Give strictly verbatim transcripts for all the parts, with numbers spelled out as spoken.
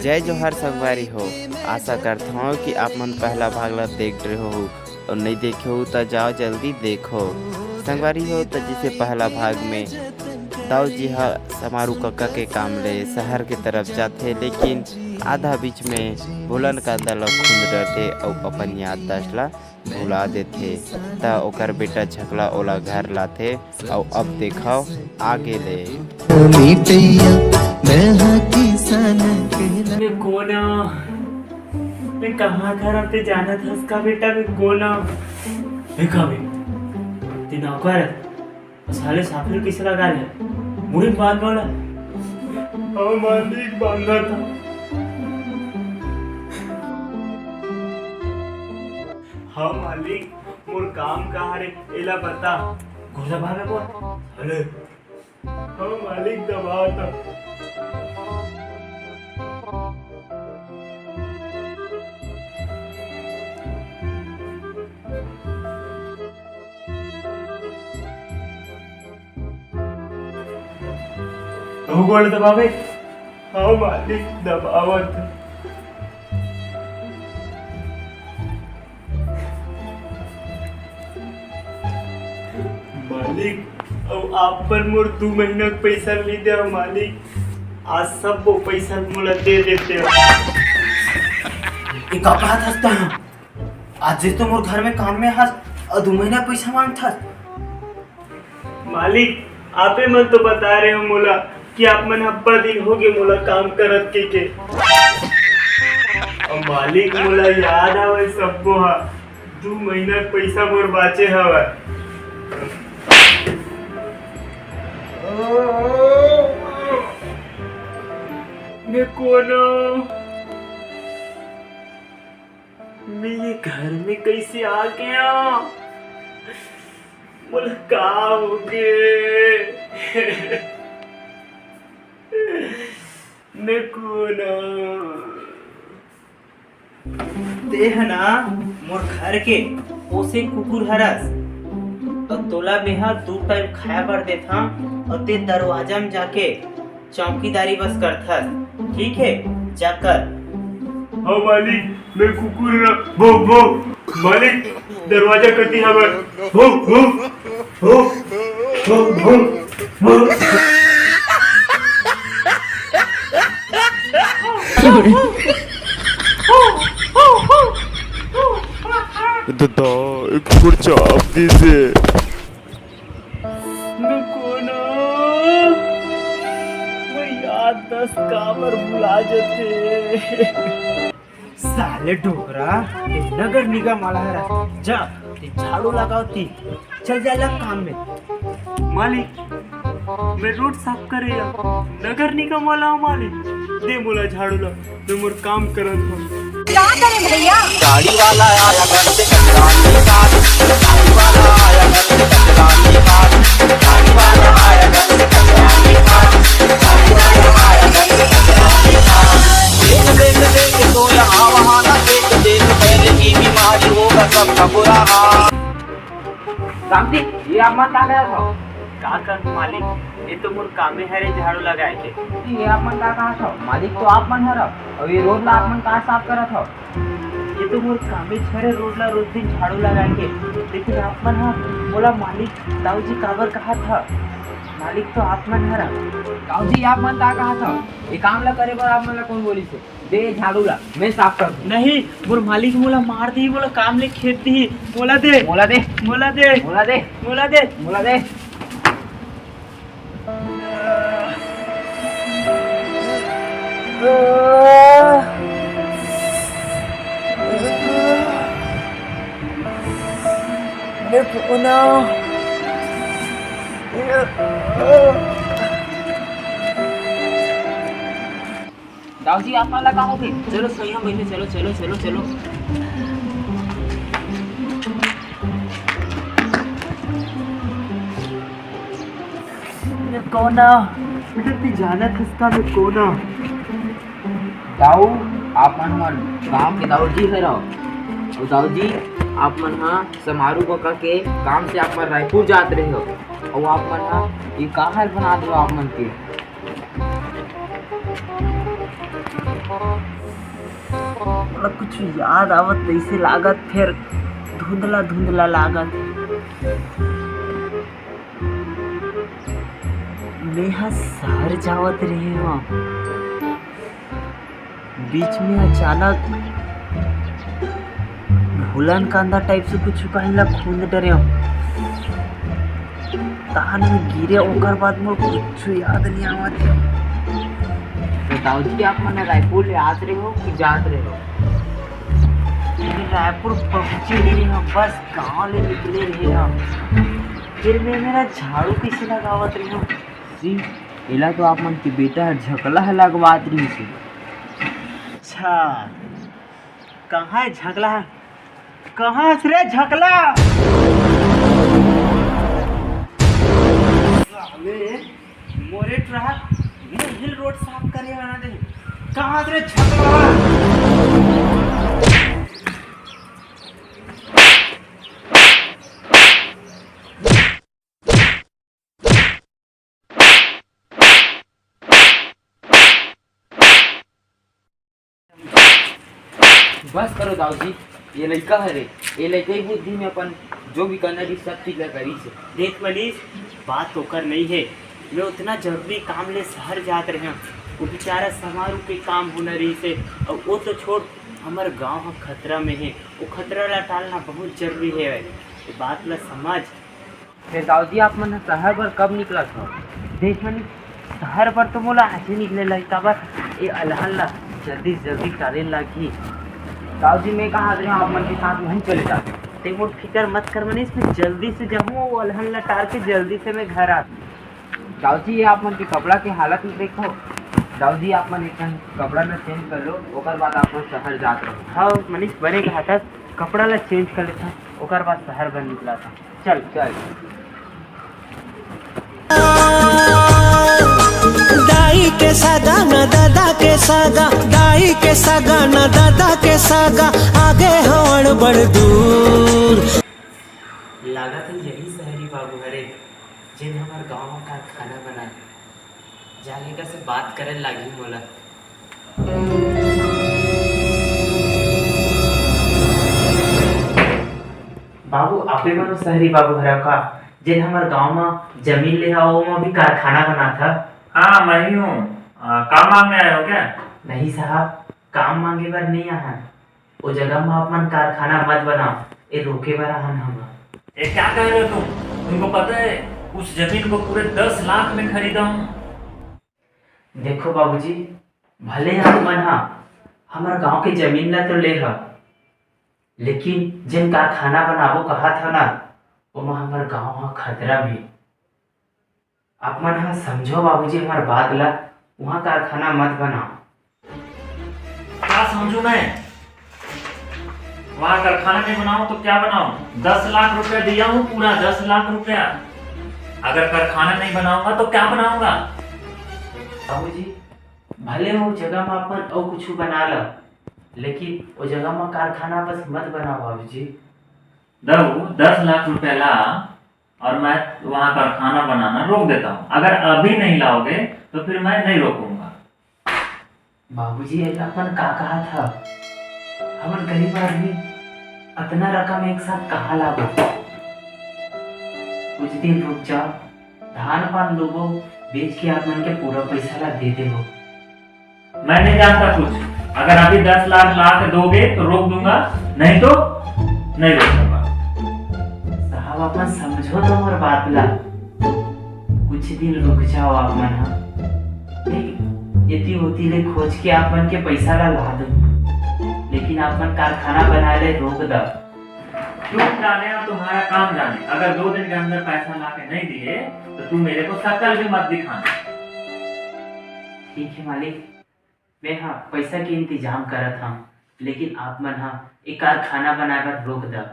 जय जोहार संगवारी हो, आशा करत हौं कि आप मन पहला भाग ला देख डरे होहू अउ नइ देखे हो त जाओ जल्दी देखो। संगवारी हो, त जइसे पहला भाग में दाऊ जी ह समारू कक्का के काम ले शहर के तरफ जाथे, लेकिन आधा बीच में भूलन कांदा ला खूंद डरथे अउ अपन याददाश्त ला भुला देथे। त ओकर बेटा छकला ओला घर लाथे अउ अब देखव आगे ले। मिटैया, मैं हा किसान कहला। मैं कोन हंव? मैं कहाँ घर आते जानत हस का बेटा? मैं कोन हंव? देखा बे, ते नौकर है। साले साफिर कैसे लगा ले? मुड़ी बांध वाला। हाँ मालिक, बांधा था। हाँ मालिक, मोर काम कहाँ रे? एला बता। घुसा भाग को। अरे। हाँ मालिक, दबाओ तो। तू गोड़ दबावे? हाँ मालिक, दबावत। मालिक, अउ आप मन मोर दू महीना के पैसा नइ दे हो मालिक। आज सब वो पैसा मोला दे देते हो। ये का कहत हस तैं? आज तो मोर घर में काम में हस, अउ दू महीना पैसा मांगत हस। मालिक, आपे मन तो बता रहे हो मोला कि आप मन अब्बड़ दिन हो गए मोला काम करत के के। अब मालिक, मोला याद आवे सब्बो हा, दू महीना के पैसा मोर बाचे हवय। मैं कोन हंव? मैं ये घर में कैसे आ गया? मोला का हो गए? मैं कोन हंव? ते ह ना मोर घर के पोसे कुकुर हरस, अउ तोला मेहा दू टाइम खाए बर देथंव, अउ ते दरवाजा म जाके चौकीदारी बस करथस, ठीक हे? जाकर। हाँ मालिक, मैं कुकुर हंव। भो, भो। मालिक, दरवाजा कती हवय। भो, भो। भो, भो, भो, भो। ददा, एक कुकुर चाब दिस हे। मैं कोन हंव? मैं याददाश्त काबर भुला जथे? साले डोकरा, ते नगर निगम वाला हरस। जा, ते झाड़ू लगावत ही। चल जा लग काम में। मालिक, मैं रोड साफ करे या नगर निगम वाला हंव मालिक। दे मोला झाड़ू ला, मैं मोर काम करत हंव। का करे भैया? गाड़ी वाला आया घर से कचरा निकाल, गाड़ी वाला आया घर से कचरा निकाल, गाड़ी वाला आया घर से कचरा निकाल, गाड़ी वाला आया घर से कचरा निकाल। देख, देख, देख, तो यहाँ वहाँ ना देख, देख, फैलेगी बीमारी, होगा सबका बुरा हाल। रामजी, ये आप मन का करत हव? का कर मालिक, ये तो मोर कामे हरे झाड़ू लगाए के। ये आप मन का कहत हव? मालिक तो आप मन हरव, अउ ये रोड ला आप मन का साफ करत हव? ये तो मोर कामे हरे रोड ला रोज दिन झाड़ू लगाए के, लेकिन आप मन ह मोला मालिक दाऊ जी काबर कहत हव? मालिक तो आप मन हरव। दाऊ जी, आप मन का कहत हव? ये काम ला करे बर आप मन ला कोन बोलिस हे? दे झाड़ू ला, मैं साफ कर दूं। नहीं, मोर मालिक मोला मार दिही, मोला काम ले खेद दिही। मोला दे। मोला दे। मोला दे। मोला दे। मोला दे। मोला दे। मैं कोन हंव? दाऊ जी, आप मन ला का होथे? चलो, सही हम बइठे, चलो, चलो, चलो, चलो। मैं कोन हंव? बेटा, तैं जानत हस का मैं कोन हंव? दाऊ, आप मन हमर गांव के दाऊ जी हरव। अउ दाऊ जी, आप मन ह समारू कका के काम से आप मन रायपुर जात रहे हो, अउ आप मन ह ये का हाल बना दो आप मन के। कुछ याद आवत तइसे लागत, फेर धुंधला धुंधला लागत। मेंहा शहर जावत रेहे हंव, बीच में अचानक भूलन कांदा टाइप से कुछ कहीं ला खूंद डरे हंव। तान में गिरे, ओकर बाद मोर कुछ याद नहीं आवत हे। बताओ जी, आप मन रायपुर ले आत रहे हो कि जात रहे हो? मैं रायपुर पहुंचे नहीं रहे हंव, बस गांव ले निकले रहे हंव। फिर मैं मेरा झाड़ू कइसे लगावत रहे हंव? जी, एला तो आप मन के बेटा ह झकला ह लगवात रहिस हे। अच्छा, कहाँ हे झकला ह? कहाँ हस रे झकला? साले, मोरे ट्रक, मैं हिल रोड साफ करे आना दे। कहाँ हस रे झकला? बस करो दाऊ जी, ये लइका हरे, ये लइका ही बुद्धि में अपन जो भी करना रहिस, सब चीज ला करिस हे। देख मनीष, बात ओकर नहीं हे, मैं उतना जरूरी काम ले शहर जात रहे हंव, वो बेचारा समारू के काम होना रहिस हे, अउ वो तो छोड़, हमर गांव ह खतरा में हे, वो खतरा ला टालना बहुत जरूरी हे। ये बात ला समझ। फेर दाऊ जी, आप मन ह शहर बर कब निकलत हो? देख मनीष, शहर बर तो मोला आजे निकले लगही, काबर ये अलहन ला जल्दी से जल्दी टाले लागही। दाऊ जी, मैं कहा रहे हंव, आप मन के साथ वहीं चले जाते। ते मोर फिकर मत कर मनीष, मैं जल्दी से जाहूं, वो अलहन ला टार के जल्दी से मैं घर आत। दाऊ जी, ये आप मन के कपड़ा के हालत में देखो। दाऊ जी, आप मन एक ठन कपड़ा ला चेंज कर लो, ओकर बाद आप मन शहर जात रहो। हाँ मनीष, बने कहा था, कपड़ा ला चेंज कर लेता, ओकर बाद शहर बर निकला था। चल, चल। दाई के सागा न दादा के सागा, दाई के सागा न दादा के सागा, आगे हवड़ बड़ दूर। लागत हे यही शहरी बाबू हरे, जेन हमर गांव म कारखाना बनाए। जाके एकर से बात करे लागही मोला। बाबू, आपे मन शहरी बाबू हरव का, जेन हमर गांव म जमीन ले हव, ओमा भी कारखाना बनात हव? हाँ, मैं ही हूँ। आ, काम मांगने आए हो क्या? नहीं साहब, काम मांगे बर नहीं आहन। ओ जगह म आप मन कारखाना मत बनाओ, ए रोके बर आहन हम। ये क्या कह रहे हो तुम? तुमको पता है, उस जमीन को पूरे दस लाख में खरीदा हूँ। देखो बाबूजी, भले आप मन हा हमर गांव के जमीन ला तो ले हा, लेकिन जेन कारखाना बनाबो कहा था ना, ओमा हमर गांव हा खतरा में। आप मन हा समझो बाबूजी हमर बात ला, वहाँ कारखाना मत बनाओ। क्या समझू मैं? वहाँ कारखाना नहीं बनाऊं तो क्या बनाऊं? दस लाख रुपया दिया हूँ, पूरा दस लाख रुपया। अगर कारखाना नहीं बनाऊंगा तो क्या बनाऊंगा? बाबूजी, भले वो जगह में अपन अउ कुछ बना लो, लेकिन वो जगह में कारखाना बस मत बनाओ बाबूजी। दऊ, दस लाख रुपया ला और मैं वहाँ कारखाना बनाना रोक देता हूँ। अगर अभी नहीं लाओगे तो फिर मैं नहीं रोकूंगा। बाबूजी, ऐसा अपन का कहा था? हमन गरीब आदमी अतना रकम एक साथ कहाँ लाबो? कुछ दिन रुक जाओ, धान पान लूबो, बेच के आप मन के पूरा पैसा ला दे देबो। मैं नहीं जानता कुछ। अगर अभी दस लाख ला के दोगे तो रोक दूंगा, नहीं तो नहीं रोकूंगा। साहब, आप मन समझो तो हमर बात ला। कुछ दिन रुक जाओ आप मन हा। नहीं, एती ओती ले खोज के आप मन के पैसा ला ला दूं, लेकिन आप मन कारखाना बनाए ले रोक दा। तुम जाने और तुम्हारा काम जाने। अगर दो दिन के अंदर पैसा ला के नहीं दिए तो तुम मेरे को शक्ल भी मत दिखाना। ठीक है मालिक, मैं हा पैसा के इंतजाम करत हूँ, लेकिन आप मन हा एक कारखाना बनाए बर रोक दा।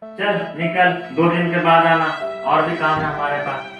चल निकल, दो दिन के बाद आना, और भी काम है हमारे पास।